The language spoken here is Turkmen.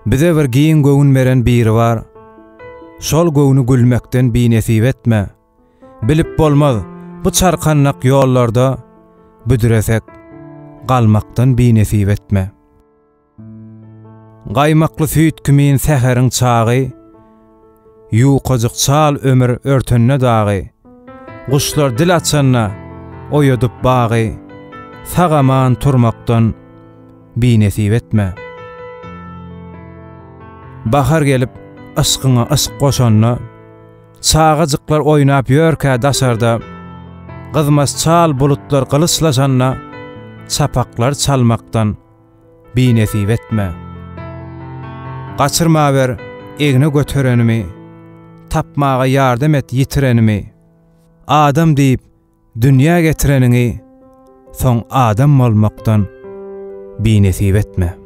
Bize bir giň göwün beren biri bar. Şol göwni gülmekden binesip etme. Bilip bolmaz, bu çarkandak ýollarda büdresek, galmakdan binesip etme. Gaýmakly süýt kimin säheriň çagy, Ýukajyk çal ömür örtende dagy, Guşlar dil açanda oýadyp bagy, Sag-aman turmakdan binesip etme. Bahar gelip yşkyňa yşk goşanda, Çagajyklar oýnap ýörkä daşarda, Gyzmaç çal bulutlar gylyçlaşanda, Çapaklar çalmakdan binesip etme. Gaçyrmawer egne göterenimi, Tapmaga ýardam et ýitirenimi. Adam diýip dünýä getireniňi, Soň adam bolmakdan binesip etme.